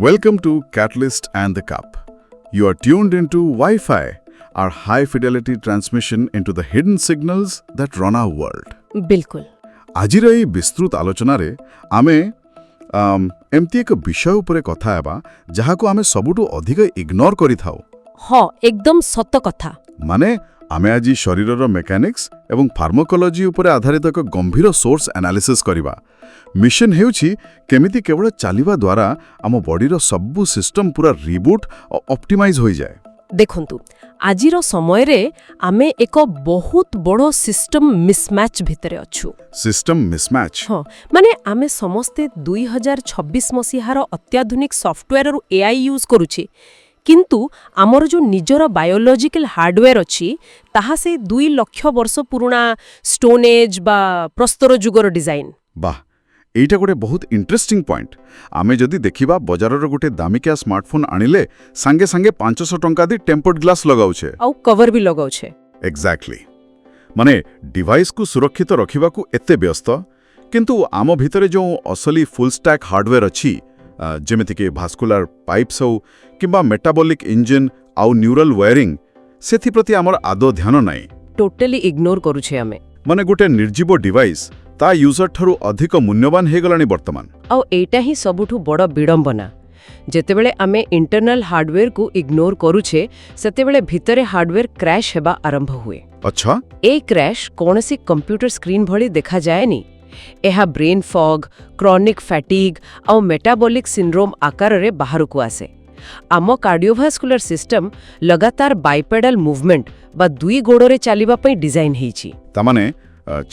Welcome to Catalyst and the Cup. You are tuned into Wi-Fi, our high fidelity transmission into the hidden signals that run our world. ବିଲକୁଲ। ଆଜିର ଏହି ବିସ୍ତୃତ ଆଲୋଚନାରେ ଆମେ ଏମିତି ଏକ ବିଷୟ ଉପରେ କଥା ହେବା, ଯାହାକୁ ଆମେ ସବୁଠୁ ଅଧିକ ଇଗ୍ନୋର କରିଥାଉ। ହଁ, ଏକଦମ ସତ କଥା। ମାନେ ଆମେ ଆଜି ଶରୀରର ମେକାନିକ୍ସ ଏବଂ ଫାର୍ମାକୋଲୋଜି ଉପରେ ଆଧାରିତ ଏକ ଗମ୍ଭୀର ସୋର୍ସ ଆନାଲିସିସ୍ କରିବା। ମିଶନ ହେଉଛି କେମିତି କେବଳ ଚାଲିବା ଦ୍ୱାରା ଆମ ବଡିର ସବୁ ସିଷ୍ଟମ ପୁରା ରିବୁଟ୍ ଓ ଅପ୍ଟିମାଇଜ୍ ହୋଇଯାଏ। ଦେଖନ୍ତୁ, ଆଜିର ସମୟରେ ଆମେ ଏକ ବହୁତ ବଡ଼ ସିଷ୍ଟମ ମିସମ୍ୟାଚ୍ ଭିତରେ ଅଛୁ। System mismatch? ହଁ, ମାନେ ଆମେ ସମସ୍ତେ 2026 ମସିହାର ଅତ୍ୟାଧୁନିକ ସଫ୍ଟୱେୟାରରୁ ଏଆଇ ୟୁଜ୍ କରୁଛେ, କିନ୍ତୁ ଆମର ଯେଉଁ ନିଜର ବାୟୋଲୋଜିକାଲ ହାର୍ଡୱେୟାର ଅଛି, ତାହା ସେ 2 ଲକ୍ଷ ବର୍ଷ ପୁରୁଣା ଷ୍ଟୋନ୍ ଏଜ୍ ବା ପ୍ରସ୍ତର ଯୁଗର ଡିଜାଇନ୍। ବାহ, ଏଇଟା ଗୋଟେ ବହୁତ ଇଣ୍ଟରେଷ୍ଟିଂ ପଏଣ୍ଟ। ଆମେ ଯଦି ଦେଖିବା, ବଜାରର ଗୋଟେ ଦାମିକିଆ ସ୍ମାର୍ଟଫୋନ୍ ଆଣିଲେ ସାଙ୍ଗେ ସାଙ୍ଗେ 500 ଟଙ୍କା ଦେଇ ଟେମ୍ପର୍ଡ ଗ୍ଲାସ୍ ଲଗାଉଛେ। ଆଉ କଭର ବି ଲଗାଉଛେ। ଏକ୍ଜାକ୍ଟଲି। ମାନେ ଡିଭାଇସ୍କୁ ସୁରକ୍ଷିତ ରଖିବାକୁ ଏତେ ବ୍ୟସ୍ତ, କିନ୍ତୁ ଆମ ଭିତରେ ଯେଉଁ ଅସଲି ଫୁଲ୍ ଷ୍ଟାକ୍ ହାର୍ଡୱେର୍ ଅଛି, ଯେମିତିକି ଭାସ୍କୁଲାର ପାଇପ୍ସ ହେଉ କିମ୍ବା ମେଟାବଲିକ୍ ଇଞ୍ଜିନ୍ ଆଉ ନ୍ୟୁରାଲ ୱାୟାରିଂ, ସେଥିପ୍ରତି ଆମର ଆଦୌ ଧ୍ୟାନ ନାହିଁ। ଟୋଟାଲି ଇଗ୍ନୋର କରୁଛେ ଆମେ। ମାନେ ଗୋଟେ ନିର୍ଜୀବ ଡିଭାଇସ୍ ତା ୟୁଜର ଠାରୁ ଅଧିକ ମୂଲ୍ୟବାନ ହେଇଗଲାଣି ବର୍ତ୍ତମାନ। ଆଉ ଏଇଟା ହିଁ ସବୁଠୁ ବଡ଼ ବିଡ଼ମ୍ବନା। ଯେତେବେଳେ ଆମେ ଇଣ୍ଟରନାଲ ହାର୍ଡୱେରକୁ ଇଗ୍ନୋର କରୁଛେ, ସେତେବେଳେ ଭିତରେ ହାର୍ଡୱେର କ୍ରାଶ୍ ହେବା ଆରମ୍ଭ ହୁଏ। ଏ କ୍ରାଶ୍ କୌଣସି କମ୍ପ୍ୟୁଟର ସ୍କ୍ରିନ୍ ଭଳି ଦେଖାଯାଏନି। ଏହା ବ୍ରେନ୍ ଫଗ୍, କ୍ରନିକ୍ ଫ୍ୟାଟିଗ୍ ଆଉ ମେଟାବଲିକ୍ ସିଣ୍ଡ୍ରୋମ୍ ଆକାରରେ ବାହାରକୁ ଆସେ। ଆମ କାର୍ଡ଼ିଓଭାସ୍କୁଲାର ସିଷ୍ଟମ ଲଗାତାର ବାଇପେଡାଲ ମୁଭମେଣ୍ଟ ବା ଦୁଇ ଗୋଡ଼ରେ ଚାଲିବା ପାଇଁ ଡିଜାଇନ୍ ହେଇଛି। ତାମାନେ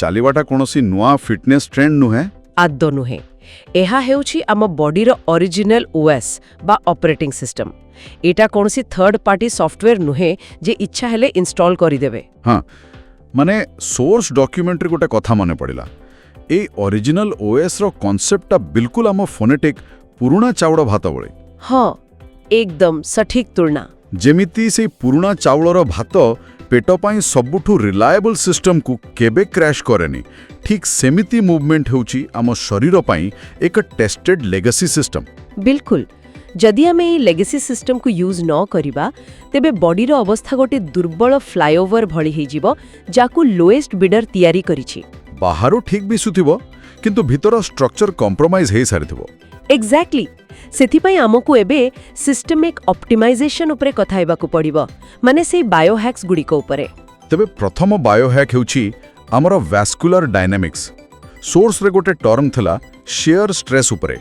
ଚାଲିବାଟା କୌଣସି ନୂଆ ଫିଟନେସ୍ ଟ୍ରେଣ୍ଡ ନୁହେଁ। ଆଦୌ ନୁହେଁ। ଏହା ହେଉଛି ଆମ ବଡିର ଅରିଜିନାଲ ଓଏସ୍ ବା ଅପରେଟିଂ ସିଷ୍ଟମ। ଏଇଟା କୌଣସି ଥର୍ଡ ପାର୍ଟି ସଫ୍ଟୱେର ନୁହେଁ ଯେ ଇଚ୍ଛା ହେଲେ ଇନଷ୍ଟଲ୍ କରିଦେବେ। ହଁ, ମାନେ ସୋର୍ସ ଡକ୍ୟୁମେଣ୍ଟରେ ଗୋଟେ କଥା ମନେ ପଡ଼ିଲା। ଏଇ ଅରିଜିନାଲ ଓଏସ୍ର କନସେପ୍ଟଟା ବିଲକୁଲ ଆମ ଫୋନେଟିକ୍ ପୁରୁଣା ଚାଉଳ ଭାତ ଭଳି। ହଁ, ଏକଦମ ସଠିକ୍ ତୁଳନା। ଯେମିତି ସେଇ ପୁରୁଣା ଚାଉଳର ଭାତ ପେଟ ପାଇଁ ସବୁଠୁ ରିଲାଏବଲ୍ ସିଷ୍ଟମକୁ କେବେ କ୍ରାଶ୍ କରେନି, ଠିକ୍ ସେମିତି ମୁଭମେଣ୍ଟ ହେଉଛି ଆମ ଶରୀର ପାଇଁ ଏକ ଟେଷ୍ଟେଡ୍ ଲେଗାସି ସିଷ୍ଟମ। ବିଲକୁଲ। ଯଦି ଆମେ ଏଇ ଲେଗେସି ସିଷ୍ଟମକୁ ୟୁଜ୍ ନ କରିବା, ତେବେ ବଡିର ଅବସ୍ଥା ଗୋଟେ ଦୁର୍ବଳ ଫ୍ଲାଇଓଭର ଭଳି ହେଇଯିବ, ଯାହାକୁ ଲୋଏଷ୍ଟ ବିଡର ତିଆରି କରିଛି। ବାହାରୁ ଠିକ୍ ଦିଶୁଥିବ, କିନ୍ତୁ ଭିତର ଷ୍ଟ୍ରକ୍ଚର କମ୍ପ୍ରମାଇଜ୍ ହେଇସାରିଥିବ। ଏକ୍ଜାକ୍ଟଲି। ସେଥିପାଇଁ ଆମକୁ ଏବେ ସିଷ୍ଟମିକ୍ ଅପ୍ଟିମାଇଜେସନ୍ ଉପରେ କଥା ହେବାକୁ ପଡ଼ିବ, ମାନେ ସେଇ ବାୟୋହ୍ୟାକ୍ସ ଗୁଡ଼ିକ ଉପରେ। ତେବେ ପ୍ରଥମ ବାୟୋହ୍ୟାକ୍ ହେଉଛି ଆମର ଭାସ୍କୁଲାର ଡାଇନାମିକ୍ସ। ସୋର୍ସରେ ଗୋଟେ ଟର୍ମ ଥିଲା ସିୟର ଷ୍ଟ୍ରେସ୍ ଉପରେ।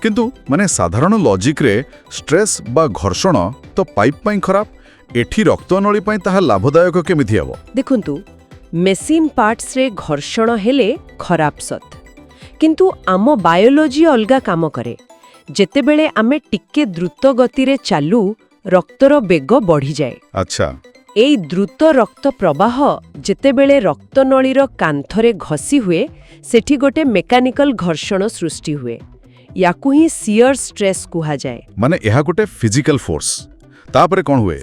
କିନ୍ତୁ ମାନେ ସାଧାରଣ ଲଜିକ୍ରେ ଷ୍ଟ୍ରେସ୍ ବା ଘର୍ଷଣ ତ ପାଇପ୍ ପାଇଁ ଖରାପ। ଏଠି ରକ୍ତନଳୀ ପାଇଁ ତାହା ଲାଭଦାୟକ କେମିତି ହେବ? ଦେଖନ୍ତୁ, ମେସିନ୍ ପାର୍ଟସରେ ଘର୍ଷଣ ହେଲେ ଖରାପ ସତ, କିନ୍ତୁ ଆମ ବାୟୋଲୋଜି ଅଲଗା କାମ କରେ। ଯେତେବେଳେ ଆମେ ଟିକେ ଦ୍ରୁତ ଗତିରେ ଚାଲୁ, ରକ୍ତର ବେଗ ବଢ଼ିଯାଏ। ଏଇ ଦ୍ରୁତ ରକ୍ତ ପ୍ରବାହ ଯେତେବେଳେ ରକ୍ତନଳୀର କାନ୍ଥରେ ଘଷି ହୁଏ, ସେଠି ଗୋଟେ ମେକାନିକାଲ ଘର୍ଷଣ ସୃଷ୍ଟି ହୁଏ। ୟାକୁ ହିଁ ସିୟର ଷ୍ଟ୍ରେସ୍ କୁହାଯାଏ। ମାନେ ଏହା ଗୋଟେ ଫିଜିକାଲ ଫୋର୍ସ। ତାପରେ କ'ଣ ହୁଏ?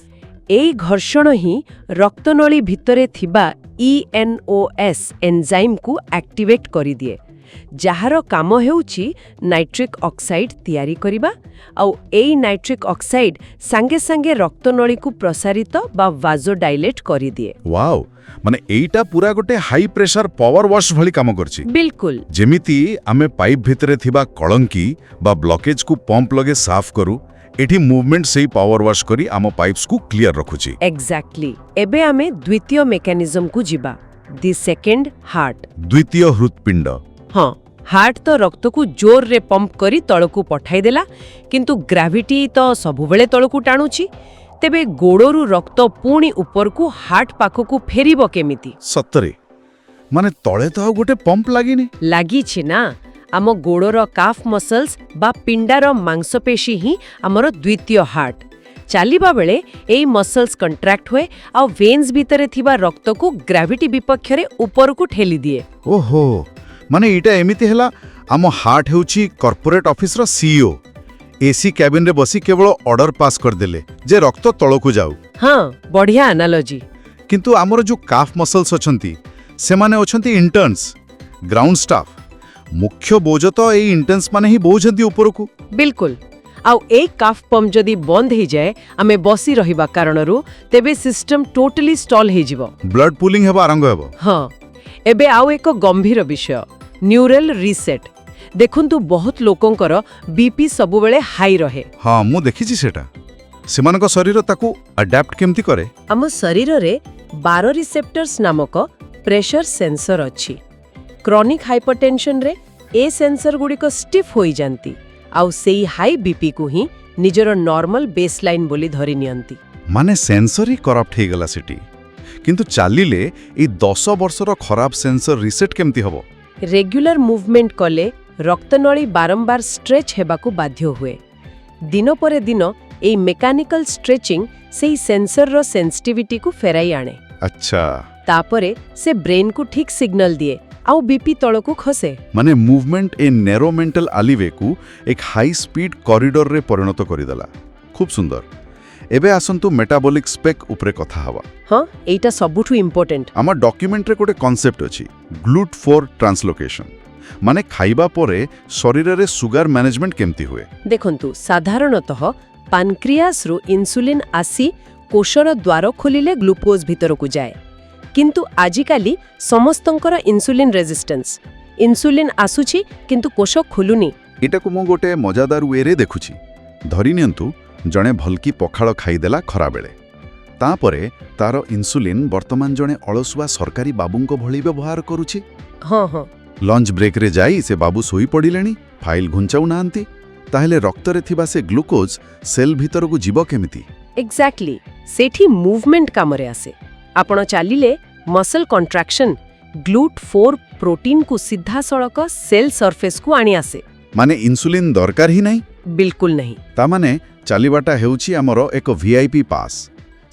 ଏଇ ଘର୍ଷଣ ହିଁ ରକ୍ତନଳୀ ଭିତରେ ଥିବା ଇଏନ୍ଓଏସ୍ ଏନ୍ଜାଇମ୍କୁ ଆକ୍ଟିଭେଟ୍ କରିଦିଏ, ଯାହାର କାମ ହେଉଛି ନାଇଟ୍ରିକ୍ ଅକ୍ସାଇଡ୍ ତିଆରି କରିବା। ଆଉ ଏଇ ନାଇଟ୍ରିକ୍ ଅକ୍ସାଇଡ୍ ସାଙ୍ଗେ ସାଙ୍ଗେ ରକ୍ତନଳୀକୁ ପ୍ରସାରିତ ବା ଭାଜୋଡାଇଲେଟ୍ କରିଦିଏ। ୱାଓ, ମାନେ ଏଇଟା ପୁରା ଗୋଟେ ହାଇ ପ୍ରେସର ପାୱାର ୱାଶ୍ ଭଳି କାମ କରୁଛି। ବିଲକୁଲ। ଯେମିତି ଆମେ ପାଇପ୍ ଭିତରେ ଥିବା କଳଙ୍କି ବା ବ୍ଲକେଜକୁ ପମ୍ପ ଲଗେଇ ସାଫ୍ କରୁ, ଏଠି ମୁଭମେଣ୍ଟ ସେଇ ପାୱାର ୱାଶ୍ କରି ଆମ ପାଇପ୍ସକୁ କ୍ଲିୟର ରଖୁଛି। ଏକ୍ଜାକ୍ଟଲି। ଏବେ ଆମେ ଦ୍ୱିତୀୟ ମେକାନିଜମକୁ ଯିବା, ଦି ସେକେଣ୍ଡ ହାର୍ଟ। ଦ୍ୱିତୀୟ ହୃତ୍ପିଣ୍ଡ। ହଁ, ହାର୍ଟ ତ ରକ୍ତକୁ ଜୋରରେ ପମ୍ପ କରି ତଳକୁ ପଠାଇଦେଲା, କିନ୍ତୁ ଗ୍ରାଭିଟି ତ ସବୁବେଳେ ତଳକୁ ଟାଣୁଛି। ତେବେ ଗୋଡ଼ରୁ ରକ୍ତ ପୁଣି ଉପରକୁ ହାର୍ଟ ପାଖକୁ ଫେରିବ କେମିତି? ସତରେ, ମାନେ ତଳେ ତ ଆଉ ଗୋଟେ ପମ୍ପ ଲାଗିନି। ଲାଗିଛି ନା। ଆମ ଗୋଡ଼ର କାଫ୍ ମସଲ୍ସ ବା ପିଣ୍ଡାର ମାଂସପେଶୀ ହିଁ ଆମର ଦ୍ୱିତୀୟ ହାର୍ଟ। ଚାଲିବା ବେଳେ ଏଇ ମସଲ୍ସ କଣ୍ଟ୍ରାକ୍ଟ ହୁଏ ଆଉ ଭେନ୍ସ ଭିତରେ ଥିବା ରକ୍ତକୁ ଗ୍ରାଭିଟି ବିପକ୍ଷରେ ଉପରକୁ ଠେଲିଦିଏ। ଓହୋ, ମାନେ ଏଇଟା ଏମିତି ହେଲା, ଆମ ହାର୍ଟ ହେଉଛି କର୍ପୋରେଟ୍ ଅଫିସର ସିଇଓ। ଏସି କ୍ୟାବିନରେ ବସି କେବଳ ଅର୍ଡର ପାସ୍ କରିଦେଲେ ଯେ ରକ୍ତ ତଳକୁ ଯାଉ। ହଁ, ବଢ଼ିଆ ଆନାଲୋଜି। କିନ୍ତୁ ଆମର ଯେଉଁ କାଫ୍ ମସଲ୍ସ ଅଛନ୍ତି, ସେମାନେ ଅଛନ୍ତି ଇଣ୍ଟର୍ନସ୍, ଗ୍ରାଉଣ୍ଡ ଷ୍ଟାଫ୍। ମୁଖ୍ୟ ବୋଝ ତ ଏଇ ଇଣ୍ଟର୍ନସ୍ ମାନେ ହିଁ ବୋହୁଛନ୍ତି ଉପରକୁ। ବିଲକୁଲ। ଆଉ ଏଇ କାଫ୍ ପମ୍ପ ଯଦି ବନ୍ଦ ହେଇଯାଏ ଆମେ ବସି ରହିବା କାରଣରୁ, ତେବେ ସିଷ୍ଟମ ଟୋଟାଲି ଷ୍ଟଲ୍ ହେଇଯିବ। ବ୍ଲଡ୍ ପୁଲିଂ ହେବା ଆରମ୍ଭ ହେବ। ହଁ, ଏବେ ଆଉ ଏକ ଗମ୍ଭୀର ବିଷୟ, ନ୍ୟୁରାଲ ରିସେଟ୍। ଦେଖନ୍ତୁ, ବହୁତ ଲୋକଙ୍କର ବିପି ସବୁବେଳେ ହାଇ ରହେ। ହଁ, ମୁଁ ଦେଖିଛି ସେଟା। ସେମାନଙ୍କ ଶରୀର ତାକୁ ଆଡାପ୍ଟ କେମିତି କରେ? ଆମ ଶରୀରରେ ବାରୋରିସେପ୍ଟର୍ସ ନାମକ ପ୍ରେସର ସେନ୍ସର ଅଛି। କ୍ରନିକ୍ ହାଇପରଟେନସନରେ ଏ ସେନ୍ସର ଗୁଡ଼ିକ ଷ୍ଟିଫ୍ ହୋଇଯାନ୍ତି ଆଉ ସେଇ ହାଇ ବିପିକୁ ହିଁ ନିଜର ନର୍ମାଲ ବେସଲାଇନ୍ ବୋଲି ଧରି ନିଅନ୍ତି। ମାନେ ସେନ୍ସର ହିଁ କରପ୍ଟ ହେଇଗଲା ସେଠି। କିନ୍ତୁ ଚାଲିଲେ ଏଇ 10 ବର୍ଷର ଖରାପ ସେନ୍ସର ରିସେଟ୍ କେମିତି ହବ? ରେଗୁଲାର ମୁଭମେଣ୍ଟ କଲେ ରକ୍ତନଳୀ ବାରମ୍ବାର ଷ୍ଟ୍ରେଚ୍ ହେବାକୁ ବାଧ୍ୟ ହୁଏ। ଦିନ ପରେ ଦିନ ଏଇ ମେକାନିକାଲ ଷ୍ଟ୍ରେଚିଂ ସେଇ ସେନ୍ସରର ସେନ୍ସିଟିଭିଟିକୁ ଫେରାଇ ଆଣେ। ତାପରେ ସେ ବ୍ରେନ୍କୁ ଠିକ୍ ସିଗ୍ନାଲ ଦିଏ ଆଉ ବିପି ତଳକୁ ଖସେ। ମାନେ ମୁଭମେଣ୍ଟ ଏ ନେରୋ ମେଣ୍ଟାଲ ଆଲିୱେକୁ ଏକ ହାଇ ସ୍ପିଡ୍ କରିଡରରେ ପରିଣତ କରିଦେଲା। ଖୁବ୍ ସୁନ୍ଦର। ଏବେ ଆସନ୍ତୁ ମେଟାବୋଲିକ୍ ସ୍ପେକ୍ ଉପରେ କଥା ହେବା। ହଁ, ଏଇଟା ସବୁଠୁ ଇମ୍ପୋର୍ଟାଣ୍ଟ। ଆମ ଡକ୍ୟୁମେଣ୍ଟରେ ଗୋଟେ କନସେପ୍ଟ ଅଛି, ଗ୍ଲୁଟ୍ ଫୋର୍ ଟ୍ରାନ୍ସଲୋକେସନ୍। ମାନେ ଖାଇବା ପରେ ଶରୀରରେ ସୁଗାର ମ୍ୟାନେଜମେଣ୍ଟ କେମିତି ହୁଏ? ଦେଖନ୍ତୁ, ସାଧାରଣତଃ ପାନକ୍ରିଆସରୁ ଇନ୍ସୁଲିନ୍ ଆସି କୋଷର ଦ୍ୱାର ଖୋଲିଲେ ଗ୍ଲୁକୋଜ୍ ଭିତରକୁ ଯାଏ। କିନ୍ତୁ ଆଜିକାଲି ସମସ୍ତଙ୍କର ଇନ୍ସୁଲିନ୍ ରେଜିଷ୍ଟାନ୍ସ। ଇନ୍ସୁଲିନ୍ ଆସୁଛି, କିନ୍ତୁ କୋଷ ଖୋଲୁନି। ଏଟାକୁ ମୁଁ ଗୋଟେ ମଜାଦାର ୱେରେ ଦେଖୁଛି। ଧରି ନିଅନ୍ତୁ, ଜଣେ ଭଲକି ପଖାଳ ଖାଇଦେଲା ଖରାବେଳେ। ତାପରେ ତାର ଇନ୍ସୁଲିନ୍ ବର୍ତ୍ତମାନ ଜଣେ ଅଳସୁଆ ସରକାରୀ ବାବୁଙ୍କ ଭଳି ବ୍ୟବହାର କରୁଛି। ହଁ ହଁ ଲଞ୍ଚ ବ୍ରେକ୍ରେ ଯାଇ ସେ ବାବୁ ଶୋଇପଡ଼ିଲେଣି, ଫାଇଲ୍ ଘୁଞ୍ଚାଉନାହାନ୍ତି। ତାହେଲେ ରକ୍ତରେ ଥିବା ସେ ଗ୍ଲୁକୋଜ୍ ସେଲ୍ ଭିତରକୁ ଯିବ କେମିତି? ଏକ୍ଜାକ୍ଟଲି, ସେଠି ମୁଭମେଣ୍ଟ କାମରେ ଆସେ। ଆପଣ ଚାଲିଲେ ମସଲ୍ କଣ୍ଟ୍ରାକ୍ସନ୍ ଗ୍ଲୁଟ୍ ଫୋର୍ ପ୍ରୋଟିନ୍କୁ ସିଧାସଳଖ ସେଲ୍ ସର୍ଫେସ୍କୁ ଆଣି ଆସେ। ମାନେ ଇନ୍ସୁଲିନ୍ ଦରକାର ହିଁ ନାହିଁ? ବିଲକୁଲ ନାହିଁ। ତାମାନେ ଚାଲିବାଟା ହେଉଛି ଆମର ଏକ ଭିଆଇପି ପାସ୍।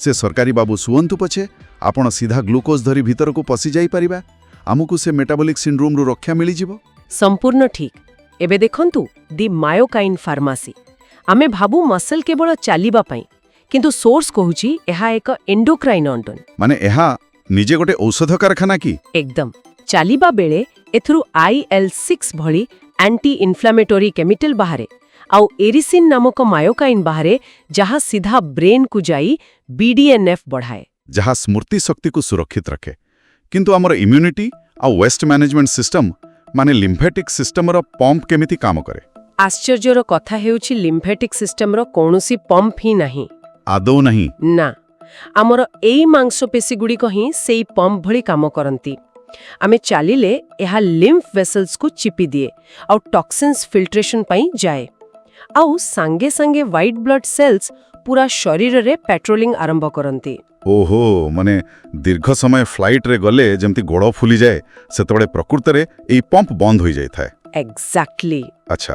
ସେ ସରକାରୀ ବାବୁ ଶୁଅନ୍ତୁ ପଛେ, ଆପଣ ସିଧା ଗ୍ଲୁକୋଜ୍ ଧରି ଭିତରକୁ ପଶି ଯାଇପାରିବା। ଆମକୁ ସେ ମେଟାବୋଲିକ୍ ସିଣ୍ଡ୍ରୋମ୍ରୁ ରକ୍ଷା ମିଳିଯିବ। ସମ୍ପୂର୍ଣ୍ଣ ଠିକ୍। ଏବେ ଦେଖନ୍ତୁ, ଦି ମାୟୋକାଇନ୍ ଫାର୍ମାସି। ଆମେ ଭାବୁ ମସଲ୍ କେବଳ ଚାଲିବା ପାଇଁ, କିନ୍ତୁ ସୋର୍ସ କହୁଛି ଏହା ଏକ ଏଣ୍ଡୋକ୍ରାଇନ୍ ଅଣ୍ଟନ। ମାନେ ଏହା ନିଜେ ଗୋଟେ ଔଷଧ କାରଖାନା କି? ଏକଦମ। ଚାଲିବା ବେଳେ ଏଥିରୁ ଆଇଏଲ୍ 6 ଭଳି ଆଣ୍ଟି ଇନଫ୍ଲାମେଟୋରୀ କେମିକାଲ ବାହାରେ ଆଉ ଏରିସିନ୍ ନାମକ ମାୟୋକାଇନ୍ ବାହାରେ, ଯାହା ସିଧା ବ୍ରେନ୍କୁ ଯାଇ ବିଡିଏନ୍ଏଫ୍ ବଢ଼ାଏ। ଯାହା ସ୍ମୃତି ଶକ୍ତିକୁ ସୁରକ୍ଷିତ ରଖେ। କିନ୍ତୁ ଆମର ଇମ୍ୟୁନିଟି ଆଉ ୱେଷ୍ଟ ମ୍ୟାନେଜମେଣ୍ଟ ସିଷ୍ଟମ, ମାନେ ଲିମ୍ଫେଟିକ୍ ସିଷ୍ଟମର ପମ୍ପ କେମିତି କାମ କରେ? ଆଶ୍ଚର୍ଯ୍ୟର କଥା ହେଉଛି, ଲିମ୍ଫେଟିକ୍ ସିଷ୍ଟମର କୌଣସି ପମ୍ପ ହିଁ ନାହିଁ। ଆଦୌ ନାହିଁ? ନା, ଆମର ଏଇ ମାଂସପେଶୀଗୁଡ଼ିକ ହିଁ ସେଇ ପମ୍ପ ଭଳି କାମ କରନ୍ତି। ଆମେ ଚାଲିଲେ ଏହା ଲିମ୍ଫ ଭେସଲ୍ସକୁ ଚିପି ଦିଏ ଆଉ ଟକ୍ସିନ୍ସ ଫିଲ୍ଟ୍ରେସନ୍ ପାଇଁ ଯାଏ। ଆଉ ସାଙ୍ଗେ ସାଙ୍ଗେ ହ୍ୱାଇଟ୍ ବ୍ଲଡ୍ ସେଲ୍ସ ପୁରା ଶରୀରରେ ପାଟ୍ରୋଲିଂ ଆରମ୍ଭ କରନ୍ତି। ଓହୋ, ମାନେ ଦୀର୍ଘ ସମୟ ଫ୍ଲାଇଟ୍ରେ ଗଲେ ଯେମିତି ଗୋଡ଼ ଫୁଲିଯାଏ, ସେତେବେଳେ ପ୍ରକୃତରେ ଏଇ ପମ୍ପ ବନ୍ଦ ହୋଇଯାଇଥାଏ। ଏକ୍ଜାକ୍ଟଲି। ଆଚ୍ଛା,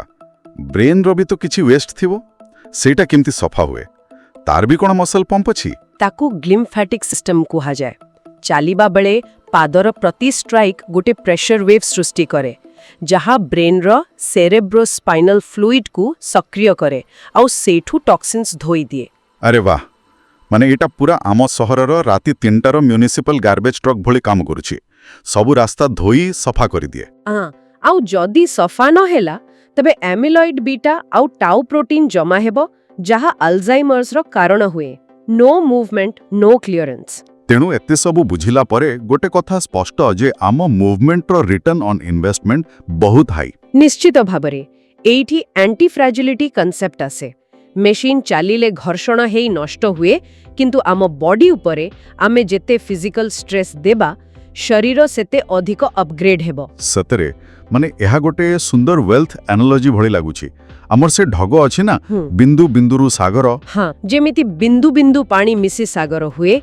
ବ୍ରେନ୍ର ବି ତ କିଛି ୱେଷ୍ଟ ଥିବ। ସେଇଟା କେମିତି ସଫା ହୁଏ? ତାର ବି କ'ଣ ମସଲ୍ ପମ୍ପ ଅଛି? ତାକୁ ଗ୍ଲିମ୍ଫାଟିକ୍ ସିଷ୍ଟମ କୁହାଯାଏ। ଚାଲିବା ବେଳେ ପାଦର ପ୍ରତି ଷ୍ଟ୍ରାଇକ୍ ଗୋଟେ ପ୍ରେସର ୱେଭ୍ ସୃଷ୍ଟି କରେ, ଯାହା ବ୍ରେନ୍ର ସେରେବ୍ରୋସ୍ପାଇନାଲ ଫ୍ଲୁଇଡ୍କୁ ସକ୍ରିୟ କରେ ଆଉ ସେଇଠୁ ଟକ୍ସିନ୍ସ ଧୋଇଦିଏ। ଆରେ ବାଃ! ମାନେ ଏଇଟା ପୁରା ଆମ ସହରର ରାତି 3ଟାର ମ୍ୟୁନିସିପାଲ ଗାର୍ବେଜ୍ ଟ୍ରକ୍ ଭଳି କାମ କରୁଛି। ସବୁ ରାସ୍ତା ଧୋଇ ସଫା କରିଦିଏ। ହଁ, ଆଉ ଯଦି ସଫା ନ ହେଲା, ତେବେ ଆମିଲଏଡ୍ ବିଟା ଆଉ ଟାଉ ପ୍ରୋଟିନ୍ ଜମା ହେବ, ଯାହା ଆଲଜାଇମର୍ସର କାରଣ ହୁଏ। No movement, no clearance. ତେଣୁ ଏତେ ସବୁ ବୁଝିଲା ପରେ ଗୋଟେ କଥା ସ୍ପଷ୍ଟ ଯେ ଆମ ମୁଭମେଣ୍ଟର ରିଟର୍ଣ୍ଣ ଅନ୍ ଇନଭେଷ୍ଟମେଣ୍ଟ ବହୁତ ହାଇ। ନିଶ୍ଚିତ ଭାବରେ। ଏଇଠି ଆଣ୍ଟି ଫ୍ରାଜିଲିଟି କନସେପ୍ଟ ଆସେ। ମେସିନ୍ ଚାଲିଲେ ଘର୍ଷଣ ହେଇ ନଷ୍ଟ ହୁଏ, କିନ୍ତୁ ଆମ ବଡି ଉପରେ ଆମେ ଯେତେ ଫିଜିକାଲ ଷ୍ଟ୍ରେସ୍ ଦେବା, ଶରୀର ସେତେ ଅଧିକ ଅପଗ୍ରେଡ୍ ହେବ। ସତରେ, ମାନେ ଏହା ଗୋଟେ ସୁନ୍ଦର ୱେଲ୍ଥ ଆନାଲୋଜି ଭଳି ଲାଗୁଛି। ଆମର ସେ ଢଗ ଅଛି ନା, ବିନ୍ଦୁ ବିନ୍ଦୁରୁ ସାଗର। ହଁ, ଯେମିତି ବିନ୍ଦୁ ବିନ୍ଦୁ ପାଣି ମିଶି ସାଗର ହୁଏ,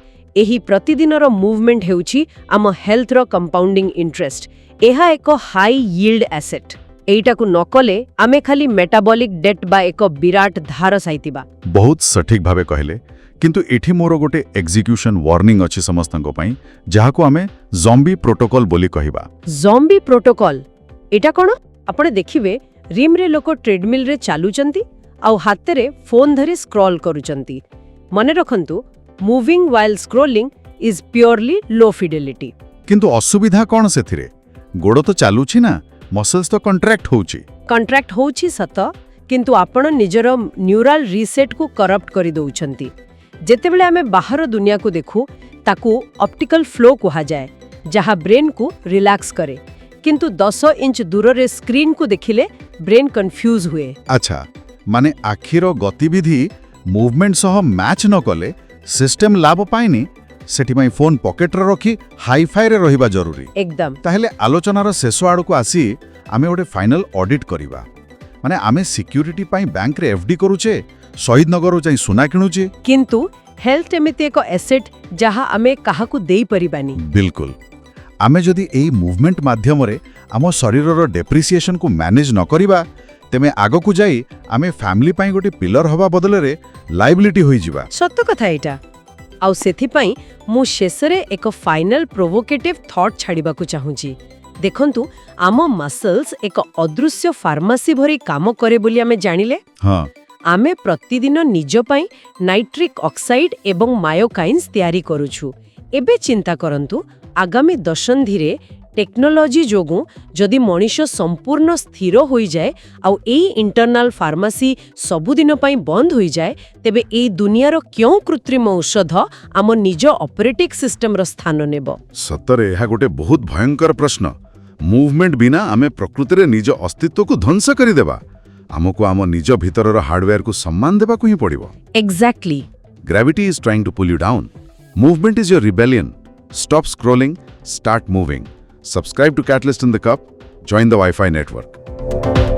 ଏହି ପ୍ରତିଦିନର ମୁଭମେଣ୍ଟ ହେଉଛି ଆମ ହେଲ୍ଥର କମ୍ପାଉଣ୍ଡିଂ ଇଣ୍ଟରେଷ୍ଟ। ଏହା ଏକ ହାଇ ୟିଲ୍ଡ ଆସେଟ୍। ଏଇଟାକୁ ନ କଲେ ଆମେ ଖାଲି ମେଟାବଲିକ୍ ଡେଟ୍ ବା ଏକ ବିରାଟ ଧାର ସାଇତିବା। ବହୁତ ସଠିକ ଭାବେ କହିଲେ। କିନ୍ତୁ ଏଠି ମୋର ଗୋଟେ ଏକ୍ଜିକ୍ୟୁସନ୍ ୱାର୍ଣ୍ଣିଂ ଅଛି ସମସ୍ତଙ୍କ ପାଇଁ, ଯାହାକୁ ଆମେ ଜମ୍ବି ପ୍ରୋଟୋକଲ୍ ବୋଲି କହିବା। ଜମ୍ବି ପ୍ରୋଟୋକଲ୍, ଏଇଟା କ'ଣ? ଆପଣ ଦେଖିବେ, ଜିମ୍ରେ ଲୋକ ଟ୍ରେଡମିଲରେ ଚାଲୁଛନ୍ତି ଆଉ ହାତରେ ଫୋନ୍ ଧରି ସ୍କ୍ରଲ୍ କରୁଛନ୍ତି। ମନେ ରଖନ୍ତୁ, moving while scrolling is purely low fidelity. କିନ୍ତୁ ଅସୁବିଧା କ'ଣ ସେଥିରେ? ଗୋଡ଼ ତ ଚାଲୁଛି ନା, ମସଲ୍ସ ତ କଣ୍ଟ୍ରାକ୍ଟ ହେଉଛି। କଣ୍ଟ୍ରାକ୍ଟ ହେଉଛି ସତ, କିନ୍ତୁ ଆପଣ ନିଜର ନ୍ୟୁରାଲ ରିସେଟ୍କୁ କରପ୍ଟ କରିଦେଉଛନ୍ତି। ଯେତେବେଳେ ଆମେ ବାହାର ଦୁନିଆକୁ ଦେଖୁ, ତାକୁ ଅପ୍ଟିକାଲ ଫ୍ଲୋ କୁହାଯାଏ, ଯାହା ବ୍ରେନ୍କୁ ରିଲାକ୍ସ କରେ। କିନ୍ତୁ 10 ଇଞ୍ଚ ଦୂରରେ ସ୍କ୍ରିନ୍କୁ ଦେଖିଲେ ବ୍ରେନ୍ କନଫ୍ୟୁଜ୍ ହୁଏ। ଆଚ୍ଛା, ମାନେ ଆଖିର ଗତିବିଧି ମୁଭମେଣ୍ଟ ସହ ମ୍ୟାଚ୍ ନ କଲେ ସିଷ୍ଟମ ଲାଭ ପାଏନି। ସେଥିପାଇଁ ଫୋନ୍ ପକେଟରେ ରଖି ହାଇଫାଇରେ ରହିବା ଜରୁରୀ। ଏକଦମ। ତାହେଲେ ଆଲୋଚନାର ଶେଷ ଆଡ଼କୁ ଆସି ଆମେ ଗୋଟେ ଫାଇନାଲ ଅଡିଟ୍ କରିବା। ମାନେ ଆମେ ସିକ୍ୟୁରିଟି ପାଇଁ ବ୍ୟାଙ୍କରେ ଏଫ୍ଡି କରୁଛେ, ଶହୀଦନଗରରୁ ଯାଇ ସୁନା କିଣୁଛେ, କିନ୍ତୁ ହେଲ୍ଥ ଏମିତି ଏକ ଏସେଟ୍ ଯାହା ଆମେ କାହାକୁ ଦେଇପାରିବାନି। ବିଲକୁଲ। ଆମେ ଯଦି ଏଇ ମୁଭମେଣ୍ଟ ମାଧ୍ୟମରେ ଆମ ଶରୀରର ଡେପ୍ରିସିଏସନକୁ ମ୍ୟାନେଜ୍ ନ କରିବା, ତେବେ ଆଗକୁ ଯାଇ ଆମେ ଫ୍ୟାମିଲି ପାଇଁ ଗୋଟେ ପିଲର ହେବା ବଦଳରେ ଲାଇବିଲିଟି ହୋଇଯିବା। ସତ କଥା ଏଇଟା। ଆଉ ସେଥିପାଇଁ ମୁଁ ଶେଷରେ ଏକ ଫାଇନାଲ ପ୍ରୋଭୋକେଟିଭ୍ ଥଟ୍ ଛାଡ଼ିବାକୁ ଚାହୁଁଛି। ଦେଖନ୍ତୁ, ଆମ ମସଲ୍ସ ଏକ ଅଦୃଶ୍ୟ ଫାର୍ମାସି ଭଳି କାମ କରେ ବୋଲି ଆମେ ଜାଣିଲେ। ଆମେ ପ୍ରତିଦିନ ନିଜ ପାଇଁ ନାଇଟ୍ରିକ୍ ଅକ୍ସାଇଡ୍ ଏବଂ ମାୟୋକାଇନ୍ସ ତିଆରି କରୁଛୁ। ଏବେ ଚିନ୍ତା କରନ୍ତୁ, ଆଗାମୀ ଦଶନ୍ଧିରେ ଟେକ୍ନୋଲୋଜି ଯୋଗୁଁ ଯଦି ମଣିଷ ସମ୍ପୂର୍ଣ୍ଣ ସ୍ଥିର ହୋଇଯାଏ ଆଉ ଏଇ ଇଣ୍ଟରନାଲ ଫାର୍ମାସି ସବୁଦିନ ପାଇଁ ବନ୍ଦ ହୋଇଯାଏ, ତେବେ ଏଇ ଦୁନିଆର କେଉଁ କୃତ୍ରିମ ଔଷଧ ଆମ ନିଜ ଅପରେଟିଂ ସିଷ୍ଟମର ସ୍ଥାନ ନେବ? ସତରେ ଏହା ଗୋଟେ ବହୁତ ଭୟଙ୍କର ପ୍ରଶ୍ନ। ମୁଭମେଣ୍ଟ ବିନା ଆମେ ପ୍ରକୃତିରେ ନିଜ ଅସ୍ତିତ୍ୱକୁ ଧ୍ୱଂସ କରିଦେବା। ଆମକୁ ଆମ ନିଜ ଭିତରର ହାର୍ଡୱେୟାରକୁ ସମ୍ମାନ ଦେବାକୁ ହିଁ ପଡ଼ିବ। Exactly. Gravity is trying to pull you down. Movement is your rebellion. Stop scrolling, start moving. Subscribe to Catalyst in the Cup. Join the Wi Fi network.